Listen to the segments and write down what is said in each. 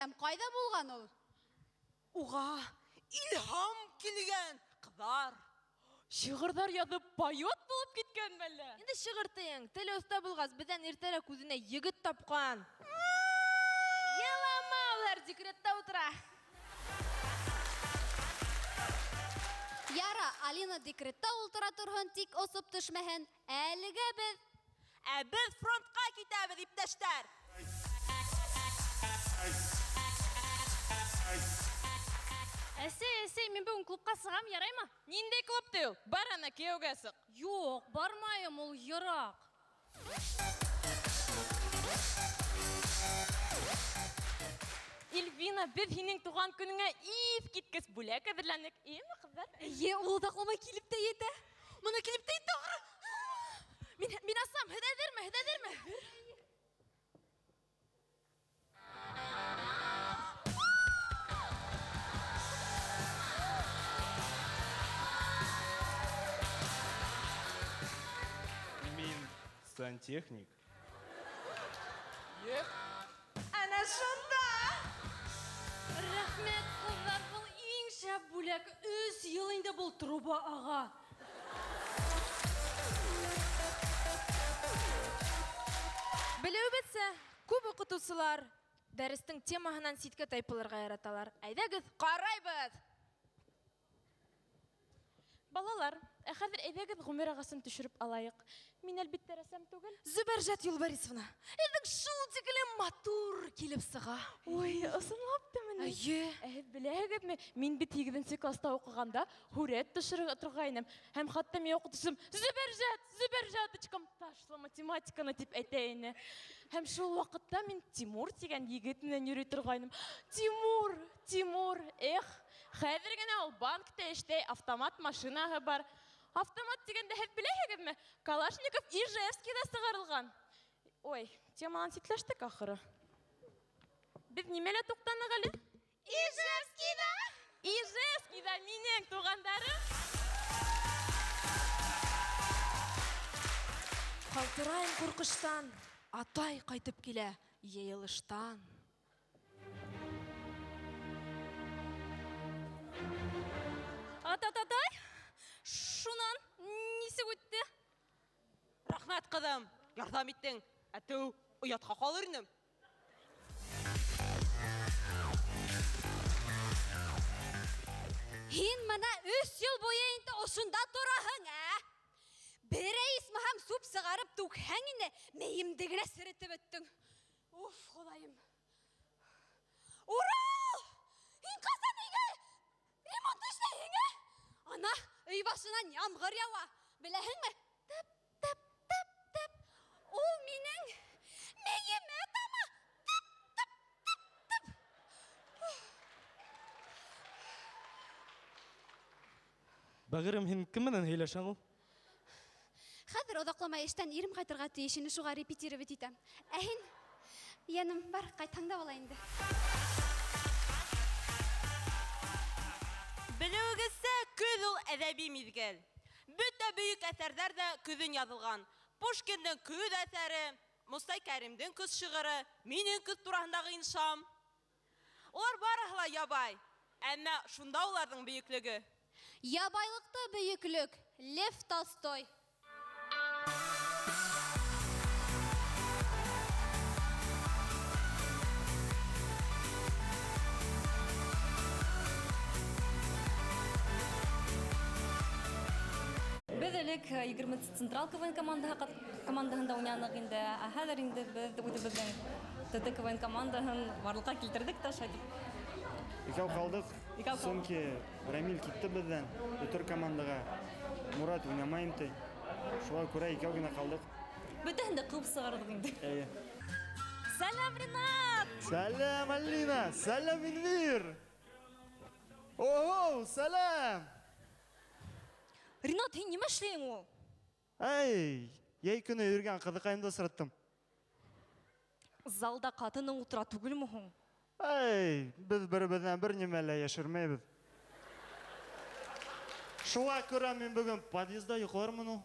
әйтәм, ҡайҙа булған ул? Уға илһам килгән, ҡыҙҙар. Шиғырҙар яҙып поет булып киткән мәллә? Инде шиғыр тиң, теле оҫта булғас, беҙҙән иртәрәк үҙенә егет тапҡан. Ялама, улар декретта ултыра. Яра, Алина декретта ултыра торһон, тик осоп төшмәһен. Әлегә беҙ. Ә беҙ фронтҡа китәбеҙ, иптәштәр. Әсәй, әсәй, мин бөгөн клубҡа сығам, яраймы? Ниндәй клуб ти ул? Бар ана кейәүгә сыҡ. Юҡ, бармайым, ул йыраҡ. Эльвина, беҙ һинең тыуған көнөңә иҫ киткес бүләк әҙерләнек. Эйеме, ҡыҙҙар? Эйе, ул оҙаҡламай килеп тә етә. Мына килеп тә етте, ахыры. Мин асам, һеҙ әҙерме, һеҙ әҙерме? Мин сантехник. Юҡ. Ана шунда. Рәхмәт, ҡыҙҙар, был иң шәп бүләк. 3 йыл инде был труба аға. Белеүебеҙсә, күп уҡытыусылар дәрестең темаһынан ситкә тайпылырға яраталар. Әйҙәгеҙ, ҡарайбыҙ. Балалар, ә хәҙер әйҙәгеҙ ғүмер ағасын төшөрөп алайыҡ. Мин әлбиттә рәссам түгел. Зөбәржәт Юлбарисовна, һеҙҙең шул тиклем матур килеп сыға. Ой, ысынлап та мени? Эйе. Ә һеҙ беләһегеҙме, мин бит 8-нсе класта уҡығанда һүрәт төшөрә торғайным. Һәм хатта минең уҡытыусым Зөбәржәт, Зөбәржәточкам, ташла математиканы тип әйтә ине. Һәм шул ваҡытта мин Тимур тигән егет менән йөрөй торғайным. Тимур, Тимур, эх, хәҙер генә ул банкта эшләй, автомат машинаһы бар. Автомат тигәндә һеҙ беләһегеҙме? Калашников Ижевскийҙа сығарылған. Ой, теманан ситләштек ахыры. Беҙ нимәлә туҡтаныҡ әле? Ижевскийҙа! Ижевскийҙа минең туғандарым. Ҡалтырайым ҡурҡыштан, атай ҡайтып килә йыйылыштан. Ата-татай, шунан нисек үтте? Рәхмәт, ҡыҙым, ярҙам иттең. Әтеү, оятҡа ҡалыр инем. Һин мына 3 йыл буйы инде ошонда тораһың, ә? Берәй исмаһам суп сығарып түкһәң инде, мейемде генә серетеп бөттөң. Уф, Хоҙайым. Урал! Һин ҡасан өйгә ремонт эшләйһең, ә? Ана, өй башынан ямғыр яуа. Беләһеңме? Тып, тып, тып, тып. Ул минең мейемә тама. Тып, тып, тып, тып. Бәғерем, һин кем менән һөйләшәң ул? Хәҙер оҙаҡламай эштән ирем ҡайтырға тейеш, инде шуға репетировать итәм. Ә һин, йәнем, бар, ҡайтһаң да була инде. Белеүегеҙсә, көҙ ул әҙәби миҙгел. Бөтә бөйөк әҫәрҙәр ҙә көҙөн яҙылған. Пушкиндың көҙ әҫәре, Мостай Кәримдең көҙ шиғыры, минең көҙ тураһындағы иншам. Улар барыһы ла ябай, әммә шунда уларҙың бөйөклөгө. Ябайлыҡта бөйөклөк, Лев Толстой. Беҙ элек 20 Централ КВН командаһында уйнаныҡ инде. Ә хәҙер инде беҙ үҙебеҙҙең ТТ КВН командаһын барлыҡҡа килтерҙек тә шулай итеп. Икәү ҡалдыҡ. Икәү ҡалдыҡ. Сөнки Рамил китте беҙҙән, Өтөр командаға. Мурат уйнамайым ти. Шуға күрә икәү генә ҡалдыҡ. Бөтәһен дә ҡыуып сығарҙыҡ инде. Эйе. Сәләм, Ринат! Сәләм, Алина! Сәләм, Эльвир! Ого, сәләм! Ринат, һин нимә эшләйһең ул? Эй, йәй көнө йөрөгән ҡыҙыҡайымды осраттым. Залда ҡатының ултыра түгелме һуң? Эй, беҙ бер-беребеҙҙән бер нимә лә йәшермәйбеҙ. Шуға күрә мин бөгөн подъезда йоҡлармын ул.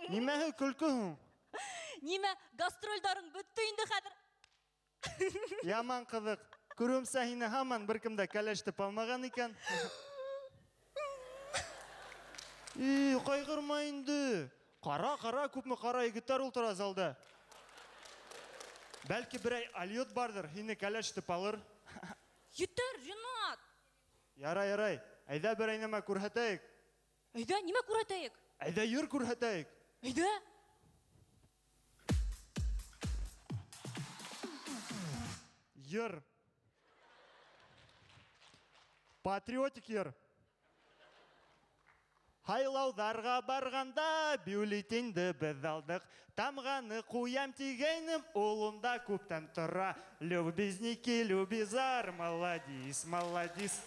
Нимәһе көлкө һуң? Нимә, гастролдәрың бөттө инде хәҙер. Яман ҡыҙыҡ. Күреүемсә, һине һаман бер кем дә кәләш итеп алмаған икән. И, ҡайғырма инде. Ҡара, ҡара, күпме ҡара егеттәр ултыра залда. Бәлки берәй алйот барҙыр, һине кәләш итеп алыр. Етер, Ринат. Ярай, ярай. Әйҙә берәй нәмә күрһәтәйек. Әйҙә, нимә күрһәтәйек? Әйҙә йыр күрһәтәйек. Әйҙә. Йыр. Патриотик йыр. Һайлауҙарға барғанда бюллетенде беҙ алдыҡ. Тамғаны ҡуям тигәйнем, ул унда күптән тора. Любезники, любизар, молодис, молодис.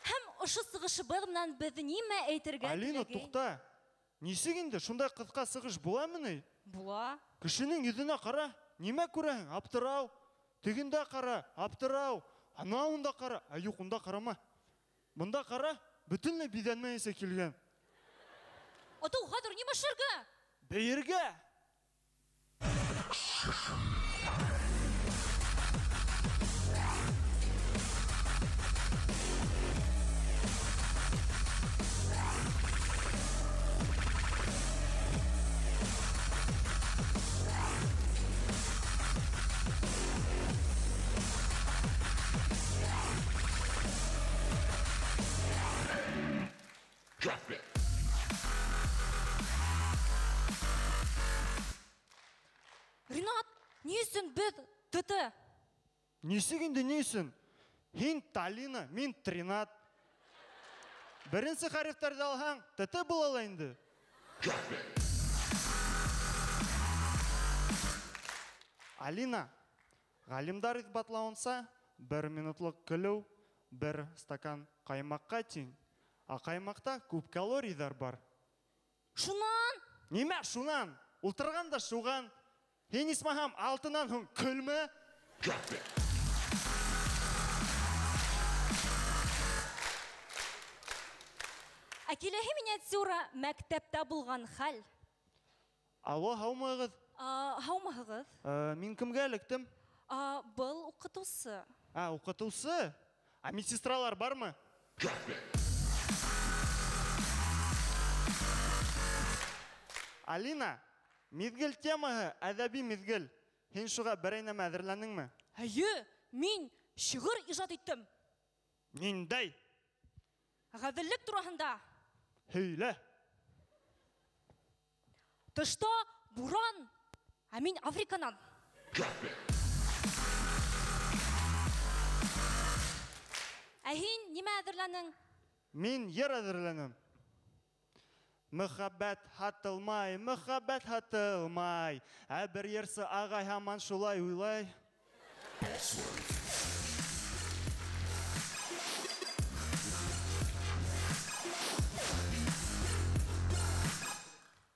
Һәм ошо сығышыбыҙ менән беҙ нимә әйтергә Алина, теләгән? туҡта. Нисек инде шундай ҡыҫҡа сығыш буламы ни? Була. Кешенең йөҙөнә ҡара, нимә күрәһең? Аптырау. Тегендә ҡара, аптырау. Ана унда ҡара, ә юҡ, унда ҡарама. Бында ҡара, бөтөнләй биҙәнмәйенсә килгән. Атау, хәҙер нимә эшләргә? Бейергә. Ринат, ни өсөн беҙ ТТ? Нисек инде ни өсөн? Һин Талина, мин Тринат. Беренсе хәрефтәрҙе алһаң, ТТ була ла инде. Алина, ғалимдар иҫбатлауынса, бер минутлыҡ көлөү бер стакан ҡаймаҡҡа тиң. Ә ҡаймаҡта күп калорийҙар бар. Шунан? Нимә шунан? Ултырған да шуған. Һин исмаһам алтынан һуң көлмә. Ә киләһе миниатюра мәктәптә булған хәл. Алло, һаумыһығыҙ? Һаумыһығыҙ? Мин кемгә эләктем? Был уҡытыусы. А, уҡытыусы? А медсестралар бармы? Алина, миҙгел темаһы әҙәби миҙгел. Һин шуға берәй нәмә әҙерләнеңме? Эйе, мин шиғыр ижад иттем. Ниндәй? Ғәҙеллек тураһында. Һөйлә. Тышта буран, ә мин Африканан. Ә һин нимә әҙерләнең? Мин йыр әҙерләнем. Мөхәббәт һатылмай, мөхәббәт һатылмай. Ә бер йырсы ағай һаман шулай уйлай.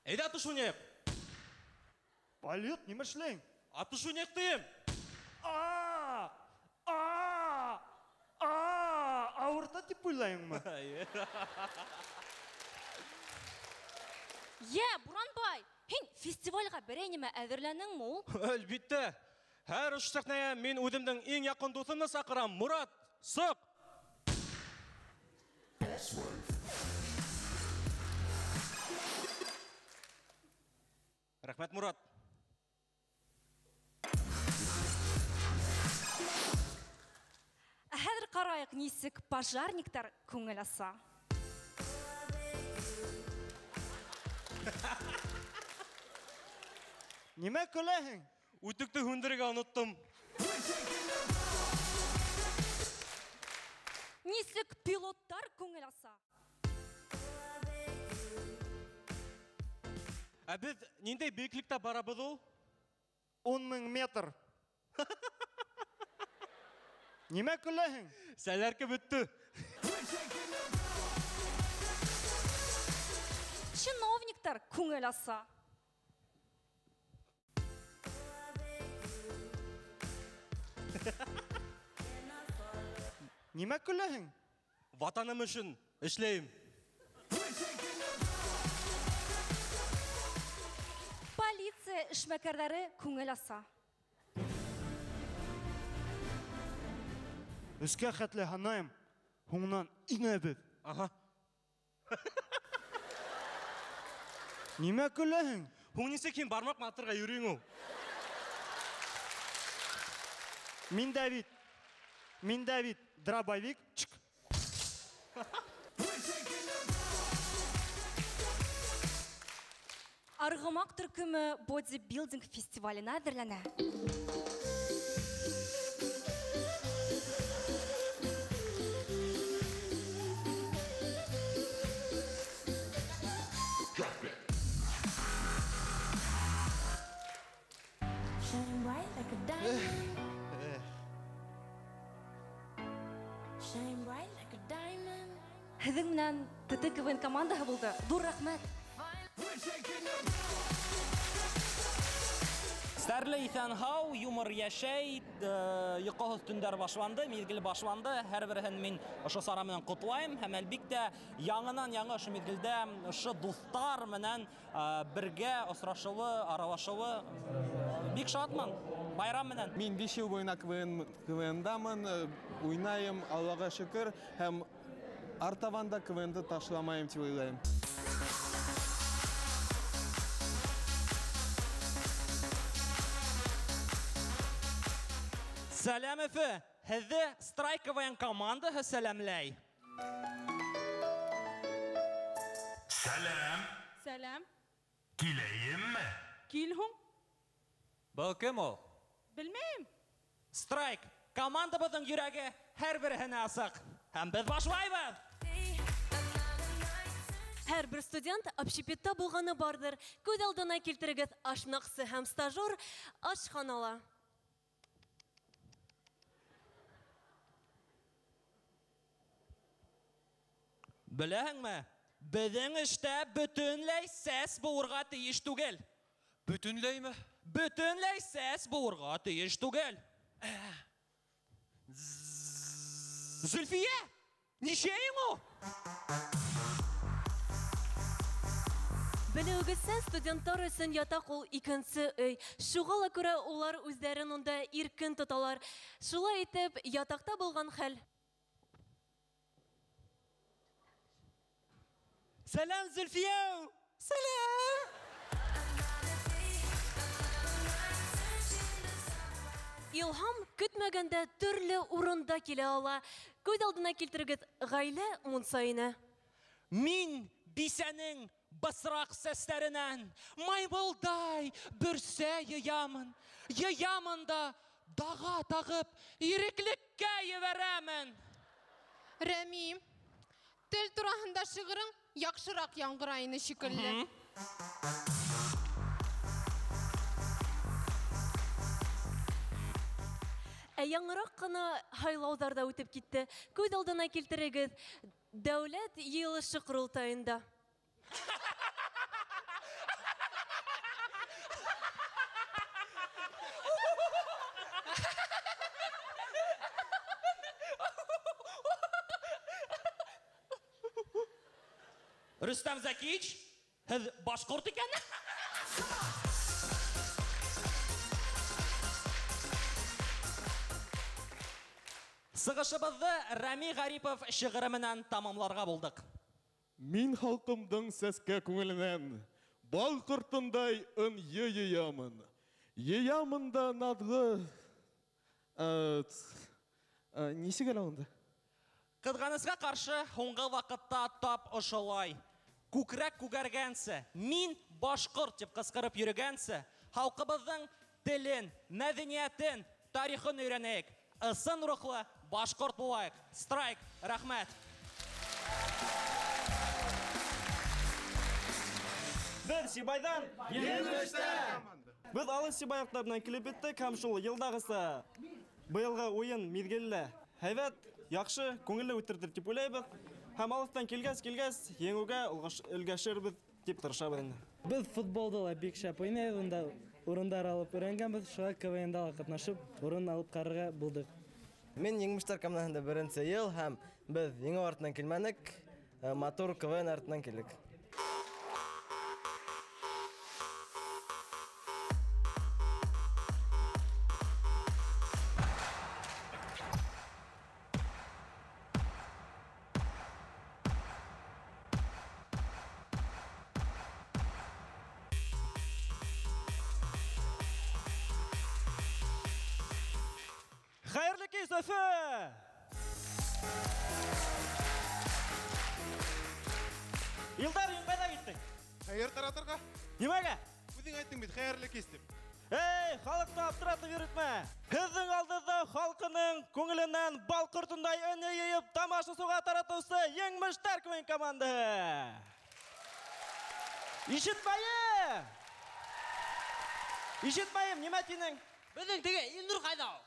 Әйҙә атыш уйнайыҡ. Алйот, нимә эшләйһең? Атыш уйнайыҡ тием. Ауырта тип уйлайһыңмы? Йә, Буранбай, һин фестивальгә берәй нимә әҙерләнеңме ул? Әлбиттә. Һәр ошо сәхнәгә мин үҙемдең иң яҡын дуҫымды саҡырам. Мурат, сыҡ! Рәхмәт, Мурат. Ә хәҙер ҡарайыҡ, нисек пожарниктар күңел аса. Нимә көләһең? Үтүкте һүндерергә оноттом. Нисек пилоттар күңел аса? Ә беҙ ниндәй бейеклектә барабыҙ ул? 10 000 метр. Нимә көләһең? Сәләрке бөттө. Чиновниктар күңел аса. Нимә көләһең? Ватаным өсөн эшләйем. эшмәкәрҙәре күңел аса. Өскә хәтле һанайым, һуңынан инәбеҙ. Аһа. Нимә көләһең? Һуң нисек һин бармаҡ матырға йөрөйһөң ул? Мин дә бит, мин дә бит дробовик. Чик. Арғымаҡ төркөмө бодибилдинг фестиваленә әҙерләнә. Һеҙҙең менән ТТ КВН командаһы булды. Ҙур рәхмәт. Стәрле иҫән-һау, юмор йәшәй, йоҡоһоҙ төндәр башланды, миҙгел башланды. Һәр береһен мин ошо сара менән ҡотлайым һәм әлбиттә яңынан-яңы ошо миҙгелдә ошо дуҫтар менән бергә осрашыуы, аралашыуы бик шатмын. Байрам менән. Мин 5 йыл буйына КВН-дамын, уйнайым, Аллаға шөкөр, һәм артабан да КВН-ды ташламайым тип уйлайым. Сәләм, Өфө! Һеҙҙе Страйк КВН командаһы сәләмләй. Сәләм. Сәләм. Киләйемме? Кил һуң. Был кем ул? Белмәйем. Страйк, командабыҙҙың йөрәге һәр береһенә асыҡ. Һәм беҙ башлайбыҙ. Һәр бер студент общепитта булғаны барҙыр. Күҙ алдына килтерегеҙ ашнаҡсы һәм стажер ашханала. Беләһеңме? Беҙҙең эштә бөтөнләй сәс булырға тейеш түгел. Бөтөнләйме? Бөтөнләй сәс булырға тейеш түгел. Зөлфиә, нишәйең ул? Белеүегеҙсә, студенттар өсөн ятаҡ ул икенсе өй. Шуға ла күрә улар үҙҙәрен унда иркен тоталар. Шулай итеп, ятаҡта булған хәл. Сәләм, Зөлфиә! Сәләм! Илһам көтмәгәндә төрлө урында килә ала. Күҙ алдына килтерегеҙ ғаилә мунса ине. Мин бисәнең бысраҡ сәстәренән маймылдай бөрсә йыямын. Йыямын да даға тағып иреклеккә ебәрәмен. Рәми, тел тураһында шиғырың яҡшыраҡ яңғырай ине шикелле. Ә яңыраҡ ҡына һайлауҙар ҙа үтеп китте. Күҙ алдына килтерегеҙ, дәүләт йыйылышы ҡоролтайында. Рөстәм Зәкиевич, һеҙ башҡорт икән? Сығышыбыҙҙы Рәми Ғарипов шиғыры менән тамамларға булдыҡ. Мин халҡымдың сәскә күңеленән бал ҡортондай ынйы йыямын. Йыямын да наҙлы... Нисек әле унда? Ҡыҙғанысҡа ҡаршы, һуңғы ваҡытта тап ошолай. Күкрәк күгәргәнсе, мин башҡорт тип ҡысҡырып йөрөгәнсе, халҡыбыҙҙың телен, мәҙәниәтен, тарихын өйрәнәйек. Ысын рухлы башҡорт булайыҡ. Страйк, рәхмәт. Беҙ Сибайҙан еңештә. Беҙ алыҫ Сибай яҡтарынан килеп еттек һәм шул йылдағыса быйылғы уйын миҙгелле һәйбәт, яҡшы, күңелле үтерҙер тип уйлайбыҙ. Һәм алыҫтан килгәс, еңеүгә өлгәшербеҙ тип тырышабыҙ инде. Беҙ футболда ла бик шәп уйнайбыҙ, унда урындар алып өйрәнгәнбеҙ, шуға КВН-да ла ҡатнашып, урын алып ҡарарға булдыҡ. Мин еңмештәр командаһында беренсе йыл һәм беҙ еңеү артынан килмәнек, матур КВН артынан килдек. Өфө! Илдар, һин ҡайҙа киттең? Хәйер таратырға. Нимәгә? Үҙең әйттең бит, хәйерле кис тип. Эй, халыҡты аптыратып йөрөтмә. Һеҙҙең алдығыҙҙа халҡының күңеленән бал ҡортондай өн йыйып тамаша суға таратыусы Еңмештәр КВН командаһы. Ишетмәйем! Ишетмәйем, нимә тинең? Беҙҙең теге Илнур ҡайҙа ул?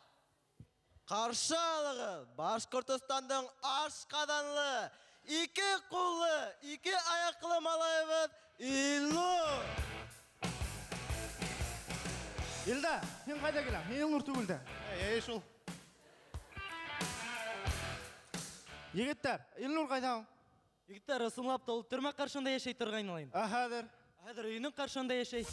Ҡаршы алығыҙ, Башҡортостандың ашҡаҙанлы, ике ҡуллы, ике аяҡлы малайыбыҙ Илнур. Илдар, һин ҡайҙа киләң? Һин Илнур түгел дә. Эй, шул. Егеттәр, Илнур ҡайҙа ул? Егеттәр, ысынлап та ул төрмә ҡаршыһында йәшәй торғайны инде. Ә хәҙер? Хәҙер өйөнөң ҡаршыһында йәшәй.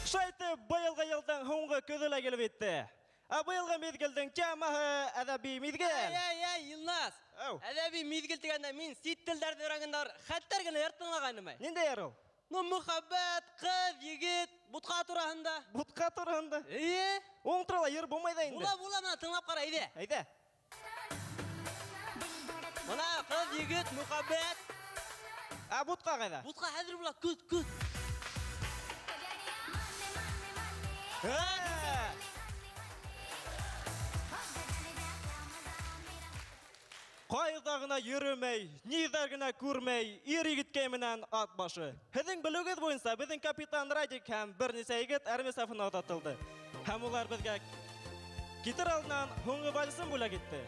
Шулай итеп, быйылғы йылдың һуңғы көҙө лә килеп етте. Ә быйылғы миҙгелдең темаһы әҙәби миҙгел. Эй, эй, эй, Илназ. Әҙәби миҙгел тигәндә мин сит телдәрҙе өйрәнгәндә хәттәр генә йыр тыңлағайным. Ниндәй йыр ул? Ну, мөхәббәт, ҡыҙ, егет, бутҡа тураһында. Бутҡа тураһында? Эйе. Уның турала йыр булмай ҙа инде. Була, була, мына тыңлап ҡара, әйҙә. Әйҙә. Мына ҡыҙ, егет, мөхәббәт. Ә бутҡа ҡайҙа? Бутҡа хәҙер була, көт, көт. Ҡайҙа ғына йөрөмәй, ниҙәр генә күрмәй, ир егеткәй менән ат башы. Һеҙҙең белеүегеҙ буйынса беҙҙең капитан Радик һәм бер нисә егет армия сафына оҙатылды. Һәм улар беҙгә китер алдынан һуңғы вальсын бүләк итте.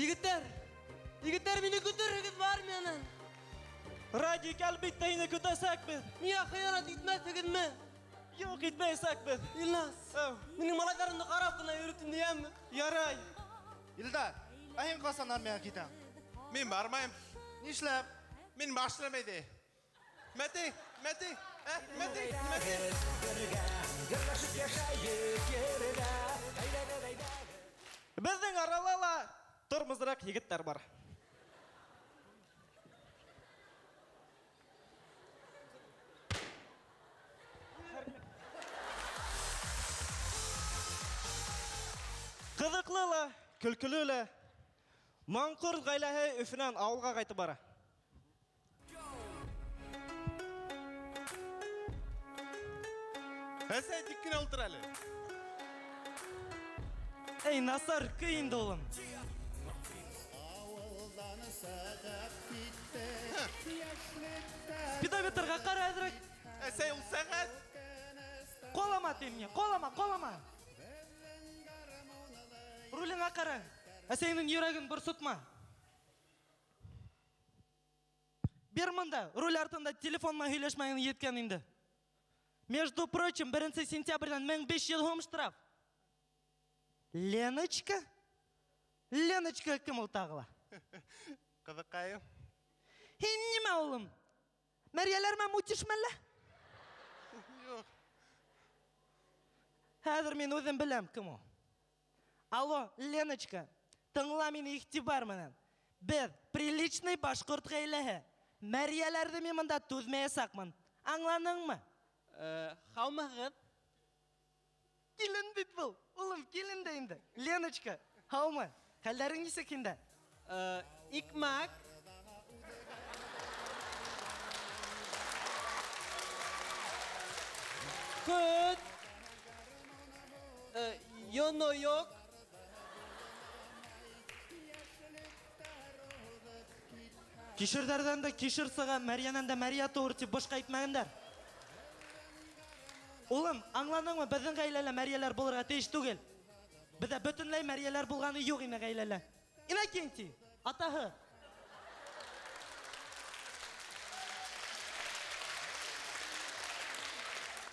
Егеттәр, егеттәр, мине көтөрһөгөҙ армиянан. Радик, әлбиттә һине көтәсәкбеҙ. Миңә хыянат итмәҫһегеҙме? Юҡ, итмәйәсәкбеҙ. Илназ, минең малайҙарымды ҡарап ҡына йөрөтөм, йәме? Ярай. Илдар, ә һин ҡасан армияға китәң? Мин бармайым. Нишләп? Мин башлам әйҙә. Мәти, Мәти, Мәти, Мәти. Беҙҙең арала ла тормозыраҡ егеттәр бар. Ҡыҙыҡлы ла, көлкөлө лә. Маңҡорт ғаиләһе Өфөнән ауылға ҡайтып бара. Әсәй, тик кенә ултыр әле. Эй, насар, көй инде, улым. Спидометрға ҡара әҙерәк. Әсәй, ул сәғәт. Ҡолама тим миңә, ҡолама, ҡолама. Рулеңә ҡара. Әсәйеңдең йөрәген борсотма. Бер мында, руль артында телефон менән һөйләшмәгән еткән инде. Между прочим, 1 сентябрҙән 1500 һум штраф. Леночка? Леночка кем ул тағы ла? Ҡыҙыҡайым. Һин нимә, улым? Мәрйәләр менән мутишме әллә? Юҡ. Хәҙер мин үҙем беләм кем ул. Алло, Леночка, тыңла мине иғтибар менән. Беҙ приличный башҡорт ғаиләһе. Мәрйәләрҙе мин бында түҙмәйәсәкмен. Аңланыңмы? Һаумыһығыҙ? Килен бит был, улым, килен дә инде. Леночка, һаумы? Хәлдәрең нисек инде? Икмәк. Көт. Йоно юҡ. Кишерҙәрҙән дә кишер сыға, мәрйәнән дә мәрйә тыуыр тип бушҡа әйтмәгәндәр. Улым, аңланыңмы? Беҙҙең ғаиләлә мәрйәләр булырға тейеш түгел. Беҙҙә бөтөнләй мәрйәләр булғаны юҡ ине ғаиләлә. Иннокентий, атаһы.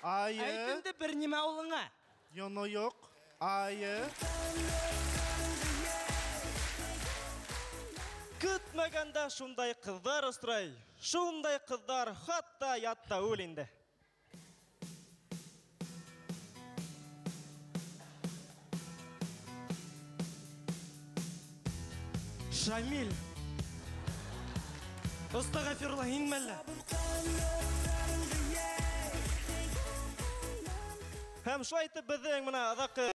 Айы. Әйт инде бер нимә улыңа. Йоно юҡ. Айы. Көтмәгәндә шундай ҡыҙҙар осрай. Шундай ҡыҙҙар хатта ятта үл инде. Шамил. Остағфирулла, һин мәллә? Һәм шулай итеп беҙҙең менә аҙаҡҡы